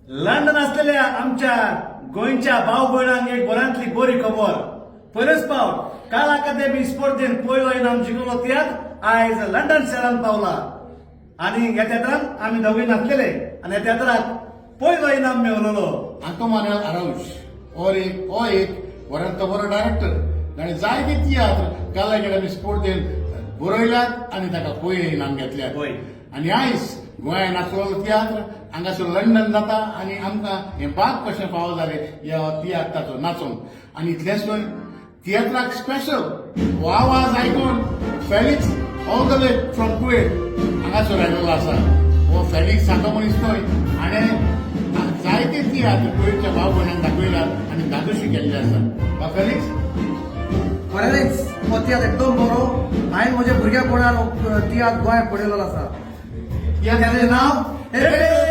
London असलेल्या आमच्या गोंयच्या भाव भयणांक एक बऱ्यांतली बरी खबर. पयलेच पावट काल अकादेमी स्पर्धेन पयलो इनाम जिखलो तियात्र आयज लंडन शहरान पावला आनी ह्या तेत्रान आमी दोगूय नाचलेले आनी ह्या तेत्राक पयलो इनाम मेवलेलो. आंतो मानुएल आराउज और एक हो एक बऱ्यांतलो बरो डायरेक्टर, ताणें जायते तियात्र कला अकॅडमी स्पर्धेन बरयल्यात आनी ताका पयलें इनाम घेतल्यात. आनी आयज गोंयांत आसलेलो तियात्र हांगासर लंडन जाता आनी आमकां हें भाग कशें फावो जालें ह्या तियात्राचो नाचोंक. आनी इतलेंच न्हय, तियात्राक स्पेशल हो आवाज आयकून Felix all the way from Kuwait हांगासर आयलेलो आसा. हो फेलिक्स सादो मनीस न्हय, हाणें जायते तियात्र कुवेटच्या भाव भयणांक दाखयल्यात आनी धादोशी केल्ले आसा. बा फेलिक्स. खऱ्यांनीच हो तियात्र एकदम बरो. हांवें म्हज्या भुरग्यापणार हो तियात्र गोंयांत पळयलेलो आसा. तियात्राचें नाव हे.